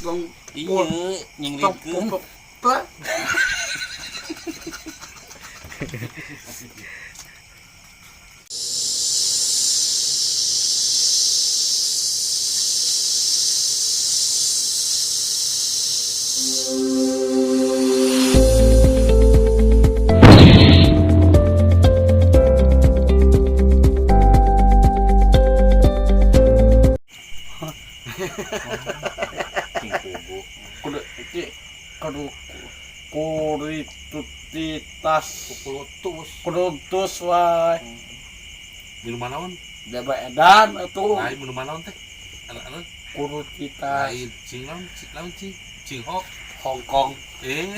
Tong. Iya, nyinglitkeun. Tong. Cing kubu. Kudu iki kudu kuritutitas. Kukulutus. Kudutus wae. Minuman naon? Daba edan atuh. Lain minuman naon teh? Anak-anak Kurutitas. lain cing naon? Cing naon cing? Cing ho. Hong Kong. Eh,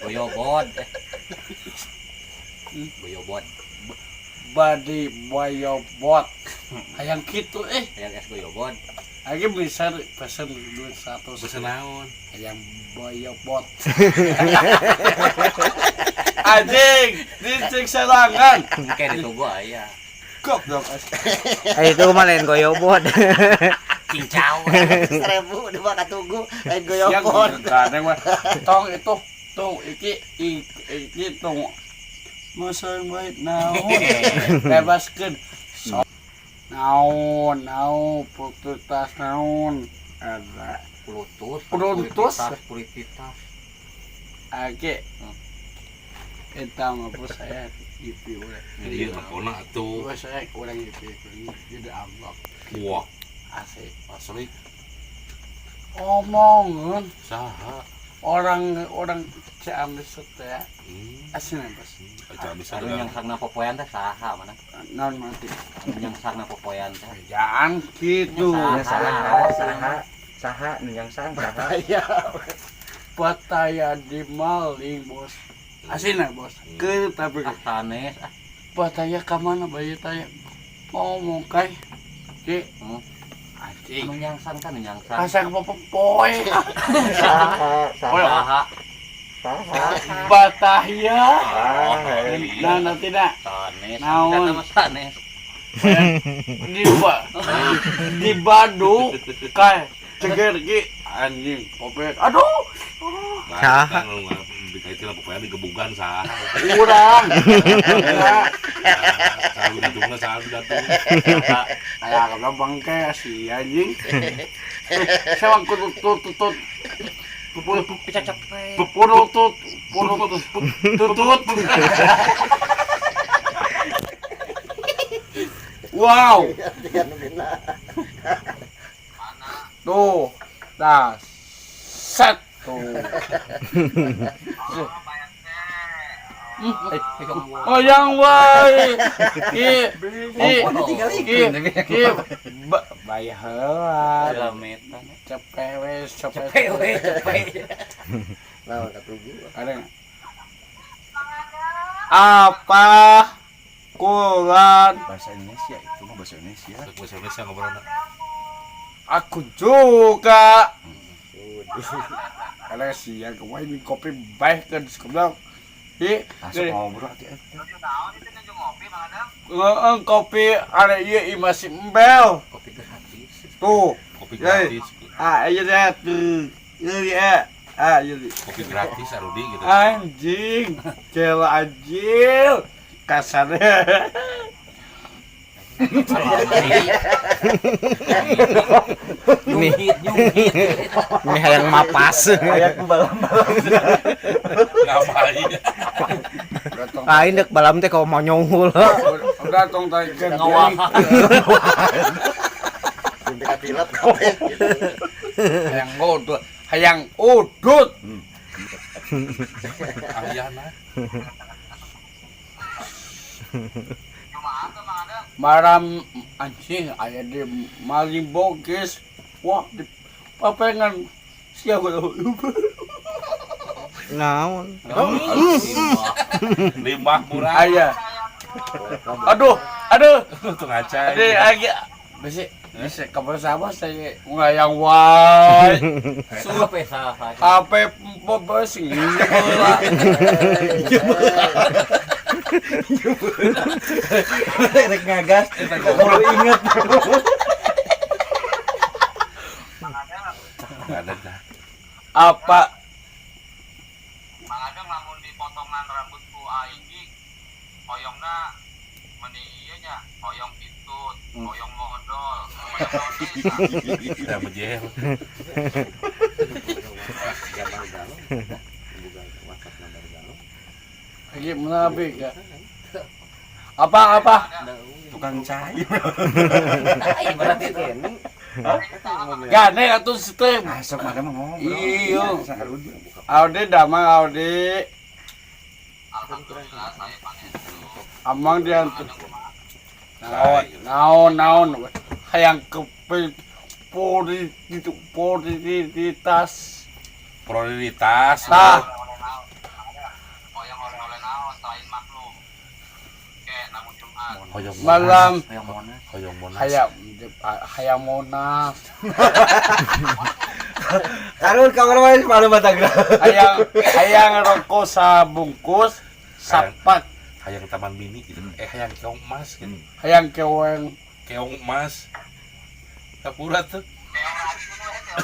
Goyobod. Goyobod. Badi boyobot. Hayang kitu eh. Hayang es goyobod. Lagi bisa pesen duit 100. Pesen naon? Hayang boyobot. Anjing, dicek serangan. Engke ditunggu aya. Goblok. Eh, itu mah lain goyobod. Cincau. 1000 di mah katugu lain Yang goyobod. gandeng mah. Tong itu, tong iki iki tong masa baik naon bebaskeun. So, naon, naon, putus naon. Ada. Kulutus. Kulutus. Purititas. Ake. Eta mah bos saya IP urang. Iya, lakona atuh. Bos saya kurang IP jadi amplop. Wah, Asik. asli Omongan saha? Orang orang Ciamis teh asli bos. Aca bisa Anu yang sarna popoean teh saha mana? Naon mati. Anu yang sarna popoean teh. Jangan gitu. Ya, saha saha saha nu yang sang saha. Iya. Pataya di maling bos. Asli bos. Ke tapi Ah sanes ah. Pataya ka mana bayi taya ngomong kai. Ki. Anjing. Anu yang sang kan anu yang sang. Kasang popoe. Saha saha Saha. saha. Batahya. Ah, Nah nanti nak Sanes. Naon? Kata mah sanes. Di ba di Bandung kai ceger ki anjing popet aduh. Saha? Dikaitin apa pokoknya digebugan saha. Urang Saha datungna, saha datung. kayak kalau bangke si anjing saya kudu tut tut tut Bisa cepet. puru tut puru tut tutut. Wow, tuh dah set tuh. Oh yang wae. I i i i bayar heula. Kilometer. Cepet we, cepet. Cepet we, cepet. Naon katugu. Ada nggak? Apa kulan Bahasa Indonesia itu mah bahasa Indonesia. Bahasa Indonesia ngobrolna. Aku juga. Karena siang kemarin ini kopi baik kan sekolah. Ih, Langsung ngobrol atuh eta. Heeh, kopi ada iya masih embel. Kopi gratis. Tuh. Kopi gratis. Ah, iya deh tuh. Iya iya. Ah, iya. Kopi gratis Arudi gitu. Anjing, cel anjing. Kasarnya. Ini Nyungkit, nyungkit. ini hayang mapas. Kayak balam-balam. Ngapain? Lain dek balam teh kalau mau nyongul. Udah tong tadi Ngawah. Sampai katilap kabeh. Hayang udut, hayang udut. Ayana. Maram anjing aya di maling bogis. Wah, di papengan siapa tahu. Naon? Limbah murah. Aya. Aduh, aduh. Tuh ngaca. Aduh, lagi. Bisi, bisi kabar sama saya ngayang wae. HP saha. HP bos Rek ngagas, baru inget. Enggak ada dah. Apa? Mang Adeng lamun dipotongan rambut ku aing ge hoyongna meni ieu nya, hoyong pitut, hoyong modol, hoyong naon. Kita bejel. Gambar galon. Buka WhatsApp gambar galon. Lagi menabi ya. Apa apa? Tukang cai. Ai berarti itu. Ini Gane atuh sistem. Masuk mana mah ngobrol. Iya. Saharudin. Audi damang Audi. Alhamdulillah saya pangestu. Amang diantar. Naon naon naon hayang ke polititas. Prioritas. Tah. Hoyong oleh-oleh naon selain maklum. Oke, namun Jumat. Hoyong Malam Hoyong monas. Hoyong monas. hayang hayang monas. Karun kamar mandi malu mata gerak. Hayang hayang rokok sabungkus sapak Hayang taman mini gitu. Hayang keong emas gitu. hayang keweng Keong emas. Kapura tuh. Keong lagi we, keong lagi.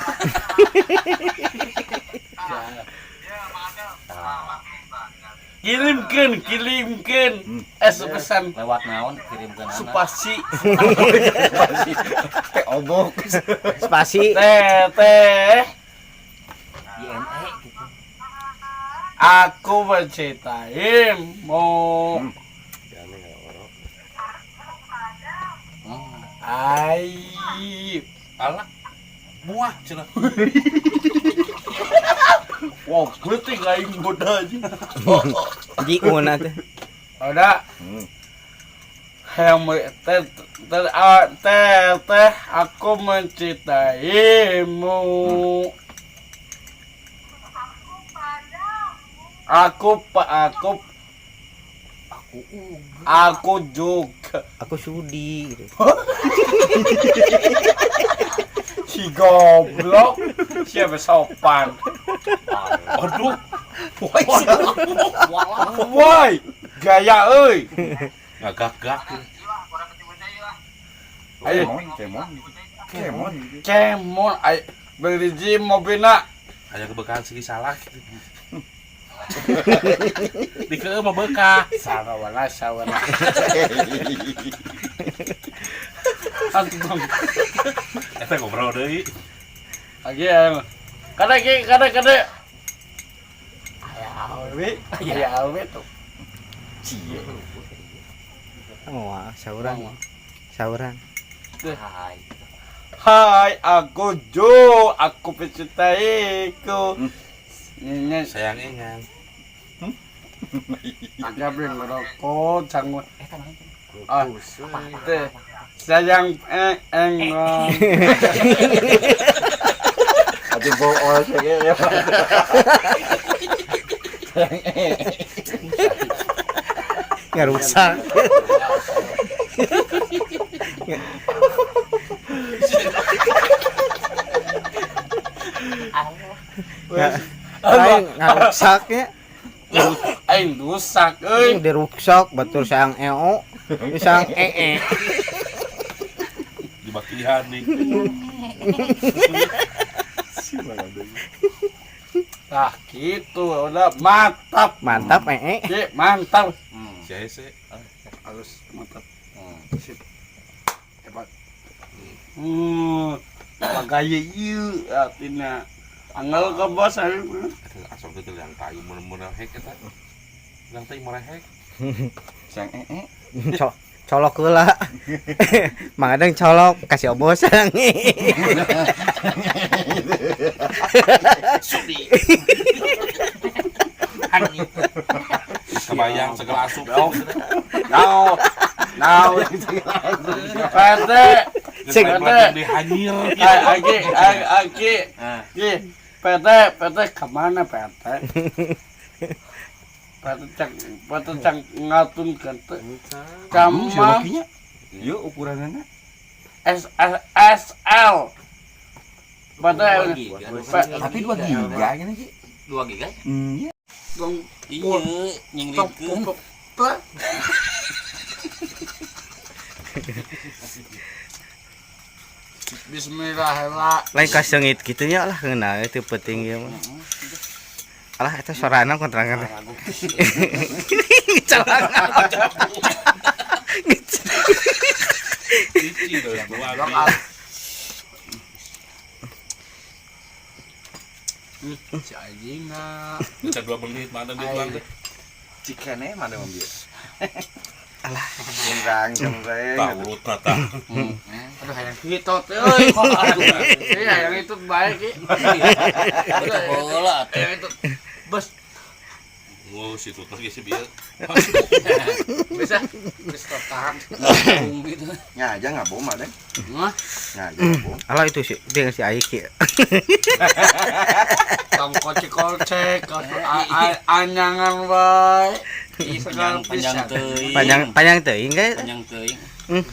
Ya, Mang Adeng. Nah, maklum tah. kirimkan kirimkan es pesan Lewat naon kirim ke nana. supasi Teh obok. Spasi. teh teh INE gitu. aku mencintaimu. Gane nggak orok. Ai Alah. Buah cenah. wow gue tinggal aing bodoh aja. Ji una teh. Udah hayang teh teh ah, teh teh aku mencintaimu. Aku pak aku aku juga Aku sudi gitu. Si goblok siapa sopan. Aduh. Woi gaya euy. Ngagak-gak. Iya, kurang ketimbun deui lah. Ayo. Kemon, kemon. Kemon. Cemon ay beli ji mobilna. Hayang kebekahan segi salah gitu. Dikeun mah bekah. Sawana sawana. Antum Eta ngobrol deui. lagi ya. Kada ki kada kada. Aya awe, aya awe tuh. Cie. Wah, sauran. Sauran. Hai. Hai, aku Jo, aku mencintaiku. Nyenye Sayang engan. agak beli ngerokok, canggung. Eh tangan. Ah, teh. Sayang engong. Aduh bool sih ya. Ngarusak. Aing ngaruksak nya. Aing rusak euy. Diruksak batur sayang eo. Sayang ee. Dibakihan nih. Nah, gitu udah mantap. Mantap ee. Ki, mantap. Hese. Halus mantap. Sip. Hebat. Pagaya ieu artinya. Angel ke bos aing. Eta asal teh yang tai mun hek eta. Yang tai merehek. Sang ee. Colok heula. Mang Adeng colok kasih obos sayang. Sudi. Kebayang segala asup. Now. Now. PT. Sing. Di hanyir. Ai aki ai aki. Ah. Ki, PT PT kemana PT? PT cang PT cang ngatun kan teh. Kama Yuk ukurannya. S S S L. PT 2 giga. Tapi 2 giga gini Ki. 2 giga? Iya. Tong Iya, nyinglitkeun. Bismillahirrahmanirrahim. Lain kaseungit kitu nya lah ngeunah teu penting ieu mah. Alah eta sorana kontrakan teh. Celana. Cici tuh dua. Si anjingna. Bisa 2 menit mana dia tuang teh. Cikene mana mah bieu. Alah. Jenggrang jenggreng. Taurut tah. Aduh hayang hitut euy. Iya hayang hitut bae ki. Itu bola. Hayang hitut. Bos, Oh, situ lagi si bieu. bisa bisa tahan. Gitu. Ngaja ngabom ada. Hah? Ngaja ngabom. Alah itu sih dia si Aiki. Tong kocek-kocek, anyangan bae. Panjang panjang teuing. Panjang panjang teuing ge. Panjang teuing.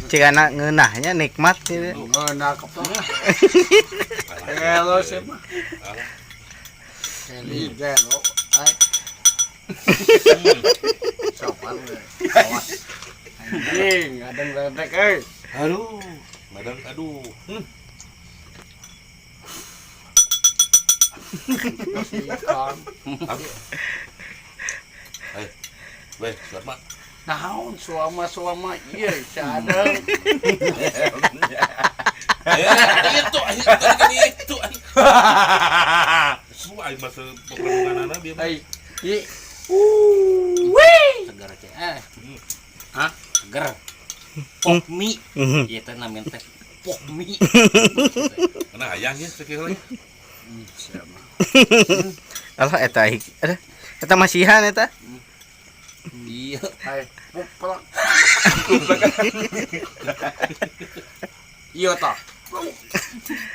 Cigana ngeunahnya nikmat gitu. Ngeunah kepeng. Gelo sih mah. Keli gelo. Ai. Sopan we. Awas. Anjing, adeng ledek euy. Aduh, madang aduh. Ikan. Weh, suara Naon suama-suama ieu si adeng. Itu itu. Semua aing masa peperunganana bieu. Ai, i. Seger teh. Hah? Seger. Pok mie. Ieu teh namina teh pok mie. Mana hayang ya sekali lagi. Alah eta Aiki. Aduh, eta masihan eta. Iya. Ai, puplak. Iya tah.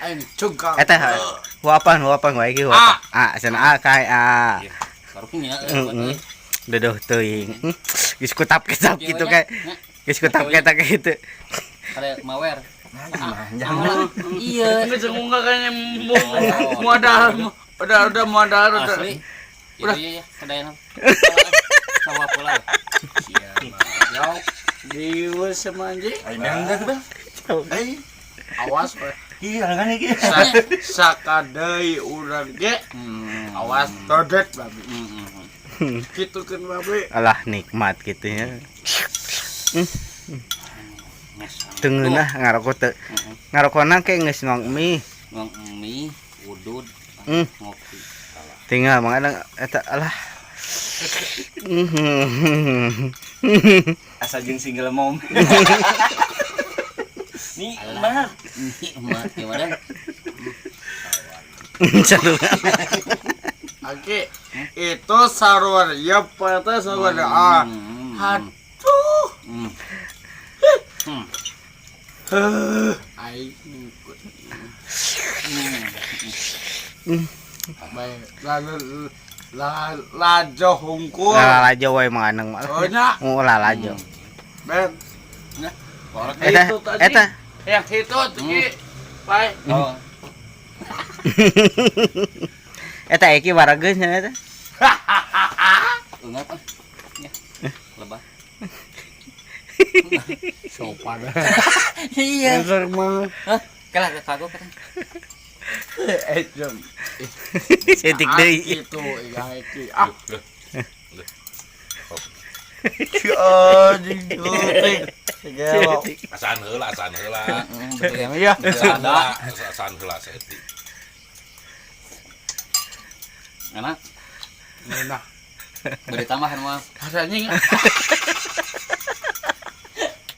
Aing cungkang. Eta huapan huapan wae ki huapan. A cenah A kae A. Karunya. Heeh. Dedoh teuing. Geus kutap-ketap gitu kayak. Geus kutap-ketap gitu. Kare mawer. Manjang. Iya. Geus enggak kayaknya modal udah modal udah. Asli. Udah iya ya, kedaian. Sawah pula. Iya, jauh. Dieu sama anjing. Ai enggak bang. Ai. Awas we. Iya kan iki. Sakadai urang ge. Awas todet babi. Gitu kan babi. Alah nikmat gitu ya. Teu ngeunah ngarokok teu. Ngarokona ke geus nuang mie. Nuang mie, udud, ngopi. Tinggal mangadang eta alah. Asa jeung single mom. Nikmat. Nikmat gimana? Aki, itu saruan ya pada saruan ah. Aduh. Aing ngikut. Baik, lajo hungkul. Lalajo wae manganeng mah. Oh nya. Oh lalajo. Ben. Nah, eta eta yang itu iki. Bae. Oh. Eta iki warageus nya eta. Enggak apa? Ya. Lebah. Sopan. Iya. Hah? Kalah kagok kan. Jam. Setik deui. Itu ya iki. Ah. Si anjing teuing. Segelo. Asaan heula, asaan heula. Iya. Asaan heula, asaan heula saeutik. Enak. Enak. Beri tambahan mah. Rasanya.